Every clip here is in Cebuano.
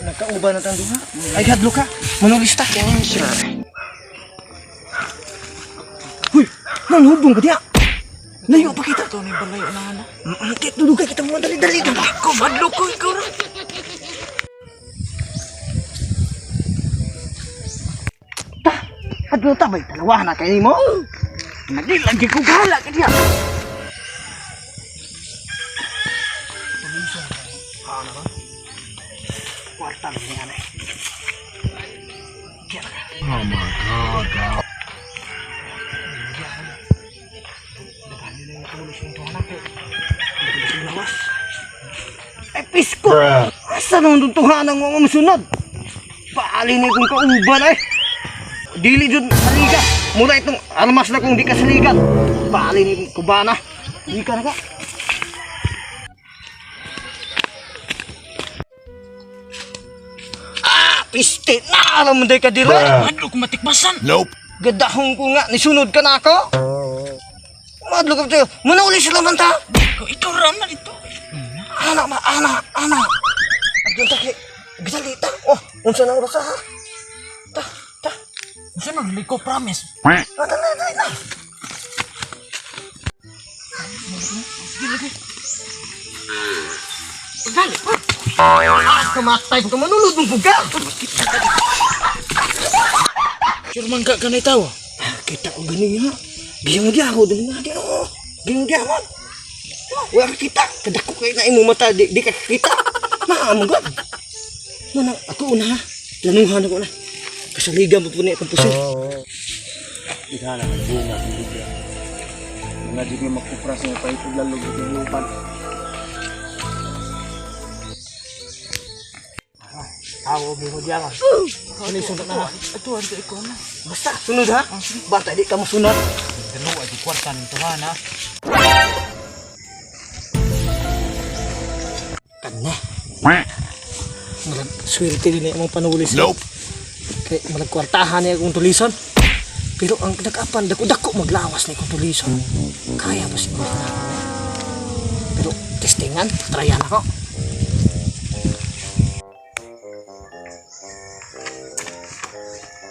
Nagkauban na tang duha. Ay, hadlo ka. Manulista. Huy, nanhubong ka diya. Layo pa kita. Ito ni balay na ana. Ang dudugay kita mga dali-dali. Ko madlo ko ikaw ra. Ta, hadlo ta bay dalawa na kay mo. Nagilagi ko gala ka diya. Kwarta lang niya na eh. Oh my God, bro. Ay, pisko! Asa nung tuntuhan ang mga musunod? Paali na kong kauban ay! Dili jud saligan. Mura itong armas na kung di ka saligan. Paali ni kong kubana. Di ka na ka. Ah, piste na alam mo day ka dira. Madlo ko matikbasan. Nope. Gadahong ko nga, nisunod ka na ako. Madlo ka tayo. Manuli sila man ta. Ko ikaw ra man ito. Ana ma, ana, ana. Adto ta kay gidali ta. Oh, unsa nang oras ha? Ta, ta. Unsa na dili ko promise. Ah, ta na, na, na. Dali pa. Ah, kamatay ko manunod mong buga. Sure man ka kanay tawo. Ah, kita ko gani ha. Giyang di ako dali na di oh. Giyang di ako. Oh, wala ka kita. Kadako kay na imong mata di, di ka kita. Maamo gud. Muna ako una ha. Planuhan ako na. Kasaligan mo po ni akong puso. Ika na, nagbunga, hindi siya. Mga di ko magkupras ng paitog lalog ito lupan. Awo mo diyan. Ano yung sunod na? Ato ang ikaw na. Basta sunod ha. Basta di ka mosunod. Dalo ay kwarta ning tuhan ha. Kana. Murag swerte din na imong panulis. Nope. Kay murag kwartahan niya akong tulisan. Pero ang nag-apan dako dako maglawas ni akong tulisan. Kaya pa siguro na. Pero testingan, tryan ako.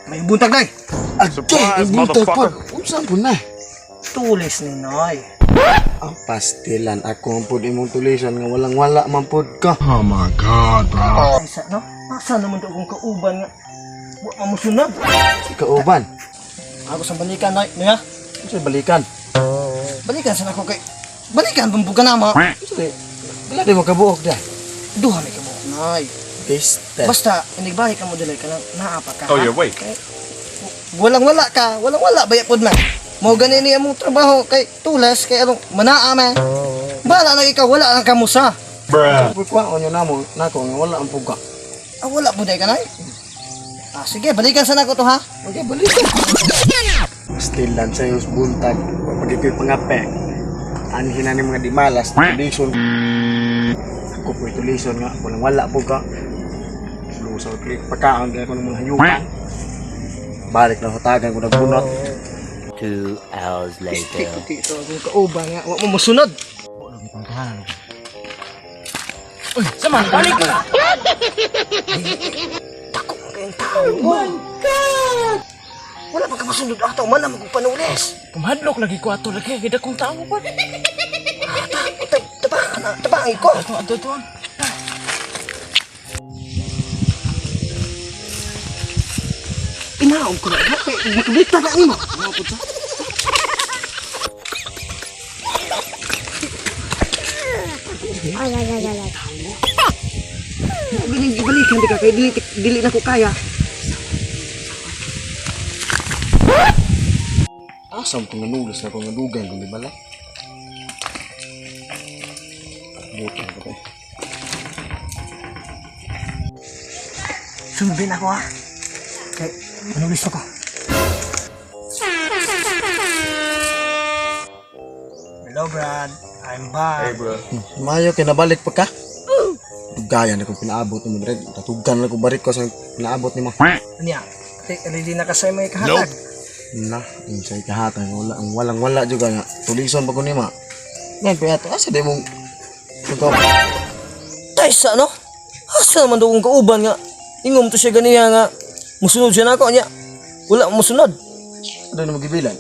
May buntag day. Surprise, buntag pa. motherfucker. Unsa po na? Tulis ni Noy. Ang pastilan ako ang pud imong tulisan nga walang wala man pud ka. Oh my God, bro. Ay sa no? Asa naman to akong kauban nga? Wa man mosunod. Kauban. Ako sa balikan Noy, Noy ha? Unsa balikan? Balikan sa nako kay balikan pambuga na mo. Unsa di? Wala di mo kabuok da. Duha may kabuok Noy. Piste. Basta inigbalik ka mo dili ka lang naa pa ka. Oh, ha? yeah, wait. Kay, walang wala ka, walang wala baya pod man. Mao gani ni among trabaho kay tulas kay anong manaa man. Bala na ikaw wala lang kamusa. Bruh. Pud kwa onyo namo nako nga wala ang puga. Ah, wala po ka nay. Ah, sige, balikan sa nako to ha. Okay, balikan. Pastilan sa iyong buntag. Pag iko'y pangape. Anhin na ni mga dimalas. Tulison. Ako po'y tulison nga. Walang wala po ka. Lusaw ko yung pagkaon. Kaya ko ng mga hayupan. Balik na hutagan ko nagbunot. 2 hours Piste later. puti ito akong kauban nga wa mo mosunod. Uy, sama balik na. Dako man kayong tao. Oh my God! Wala pa ka masunod ato man ang panulis. Kumadlok lagi ko ato lagi kay dakong tawo pa. Ta tabangan na, tabangan ko. Ato ato ato. Inaog ko na. Kay makabita ka nimo. Galing ibalikan di ka kay dili dili na ko kaya. Asam kong nanulis na kong nadugan kung di bala. Buti na ko. Sundin ako ha. Kay manulis ako. Hello Brad, I'm back. Hey, bro. Mayo kay nabalik pa ka. Tugayan akong pinaabot mo direk. Tatugan na ko balik ko sa pinaabot nimo. Anya, ready na ka sa may kahatag. Na, insay kahatag wala ang walang wala jud nga. Tulison pa ko nima. Yan pa ato asa di mong ikaw Tay sa ano? Asa man daw kong kauban nga. Ingom to siya ganiya nga. Musunod siya nako niya. Wala musunod. Ano na magibilan?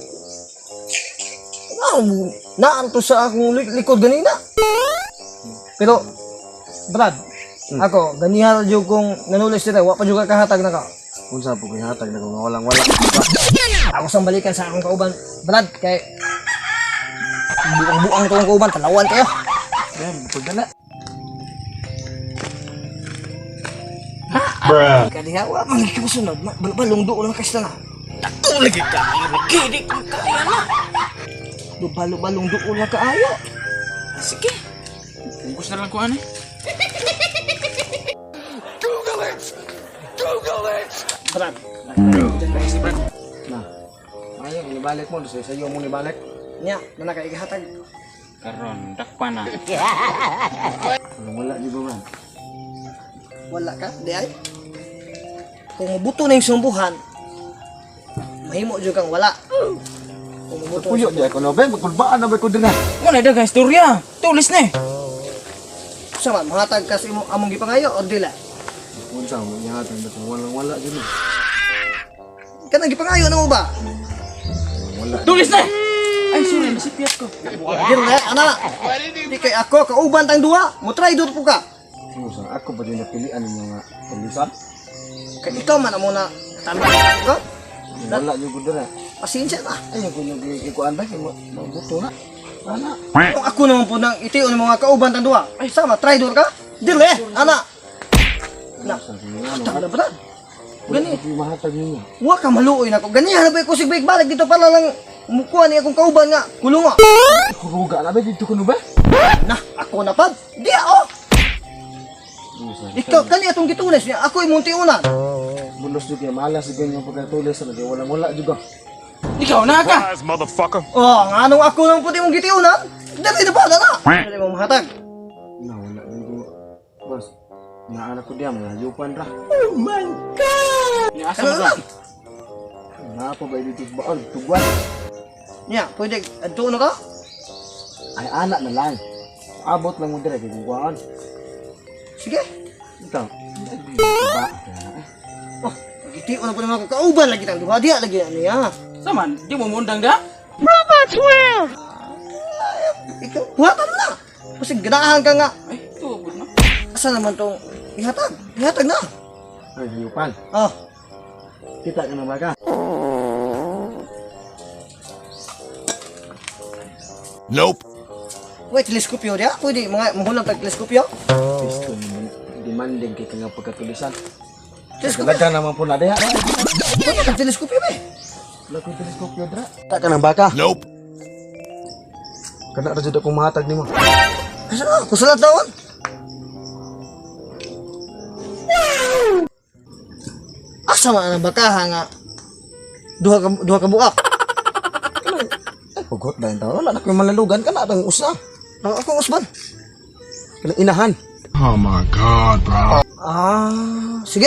Ah, naan to sa akong likod ganina. Pero, Brad, ako, ganiha jud kong nanulis dira, wa pa jud ka kahatag na ka. Unsa po kay hatag na kung walang wala. Ako sang balikan sa akong kauban, Brad, kay buang-buang to ang kauban, talawan kayo. Yan, pagdala. Bruh. Kaniha, wa man gyud musunod, balong doon lang kasi na. Dako lagi kaayo lagi di ko kaya na. Balo-balong doon lang kaayo. Sige. Pugos na lang ko ani. Brad, Si Brad. Na. Ayaw, nibalik mo. Sa iyo mo nibalik. niya, nanakaihatag. Karon dakpa na. Walang wala di ba man? Wala ka, di ay. Kung mabuto na yung sumbuhan, mahimo jud kang wala. Kung mabuto na Puyo di ako no, ben, magkulbaan na ba ko dinha? Wala daga istorya. Tulis na eh. Sa man, mahatag ka sa imo among gipangayo o dila. Unsa mo nihatag na kung walang wala di mo. Kanang gipangayo na mo ba? Wala. Tulis na. Ay sorry, nasipyat ko. Dili ana. Di kay ako kauban tang duha, mo try dud po ka. Unsa ako ba din napilian ninyo nga tulisan? Kay ikaw man amo na tanda ko. Wala jud ko dira. Pasensya na. Ayaw ko yung gikuan ba kay mabuto na. Ana. Kung ako naman po nang itiyon ng mga kauban tang duha. Ay sama try dud ka. Dili ana. Na. Hatag na ba? Gani, Gani mahatag ninyo. wa ka maluoy nako. Gani hanap ko sig balik dito para lang mukuha ni akong kauban nga kulunga. Huruga na ba dito kuno ba? Na, ako na pad. Di ako. Unsa? Ikaw kani atong gitulis niya. Ako imong tiunan. Bulos jud kay malas jud yung pagkatulis na di walang wala jud ka. Ikaw na ka. Surprise, motherfucker. Oh, nga nung ako nang puti mong gitiunan. Dali na ba na? Dali mo mahatag. Na wala jud ko. Boss, naana ko diya mga yupan ra. Ni asa Ano mo lang? Brad? Naa pa ba dito sa baol tugwan? Nya, pwede adto na ka? Ay ana na lang. Abot lang mo dire kay kuan. Sige. Ikaw. Ba. Oh, gitiun na po ng mga kauban lagi tang duha diha lagi niya. Saman, di mo mundang da? Ikaw, buhatan na. Kasi ganahan ka nga. Ay, tubod na. Asa naman tong ihatag? Ihatag na. Ay yupan. Oh, Kita ka na ba ka? Nope. wait, teleskopyo diha. Pwede mga mahulang tag teleskopyo. Pisto naman. Demanding kay ka nga pagkatulisan. Teleskopyo. Dalaga naman po na diha. Pwede tag teleskopyo be. Wala ko'y teleskopyo dra. Kita ka ng baka. Nope. Kana ra jud akong mahatag nimo. Asa na? Kusulat daon. Asa man ang bakaha nga duha ka buak. Ay pugot dahil taon. Wala na ko'y malalugan kana ang usa. Ang akong usban. Kanang inahan. Oh my God, bro. Ah, sige.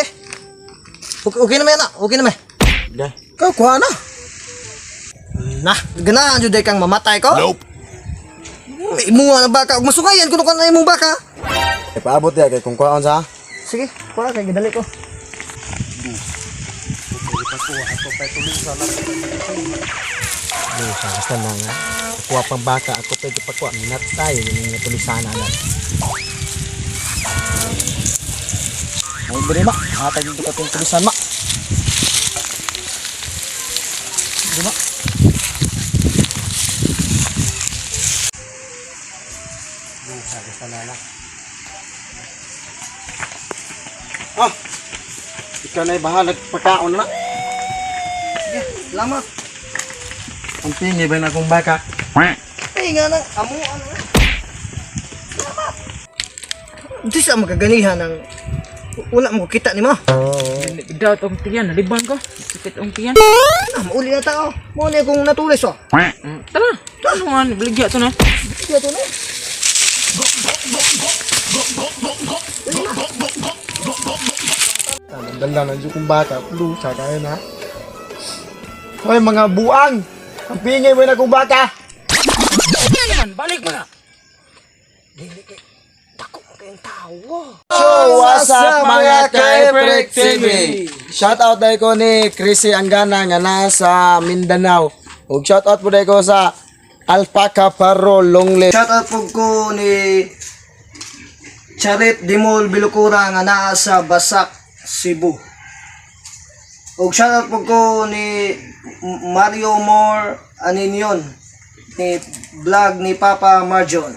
Okay, okay na may anak. Okay na may. Dai. Ikaw kuha na. Nah, ganahan jud kang mamatay ko. Nope. Imuha na baka ug masukayan kuno ka na imong baka. Ay paabot diha kay kung kuhaon sa. Sige, kuha kay gidali ko. Lusa basta na nga. Kuha pang baka ako pwede pa kuha. Minatay yung mga tulisan na. Ay beri ma, hatag dito ka tong tulisan ma. Beri ma. Lusa basta na na. Ah. Ikaw na'y bahala pagkaon na. Sige, salamat. Ang pingi ba na akong baka? Ay nga nang amo ano. Salamat. Di sa makaganihan ang wala mo kita nimo. Daw tong tiyan, naliban ko. Sakit ang tiyan. Ah, mauli na tao. Mo ni akong natulis oh. Tara. Ano nga, baligya to na. Sige to na. Dala na dyan kong bata. Lusa kayo na. Hoy mga buang! Ang pingay mo na kong bata! Saman, balik mo na. Dili kay dako mo kayong tawo. So, What's up, mga ka-Eprek TV? Shout out dahil ko ni Chrissy Angana nga nasa Mindanao. Ug shout out po dahil ko sa Alpaca Paro Longle. Shout out po ko ni Charit Dimol Bilukura nga naa sa Basak, Cebu. Ug shout out po ko ni Mario Moore Aninyon ni vlog ni Papa Marjon.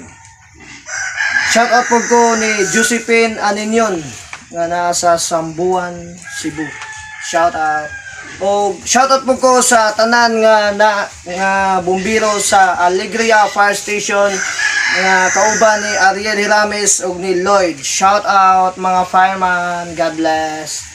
Shout out po ko ni Josephine Aninyon nga naa sa Sambuan, Cebu. Shout out. O shout out po ko sa tanan nga na nga bumbiro sa Alegria Fire Station nga kauban ni Ariel Hirames ug ni Lloyd. Shout out, mga fireman. God bless.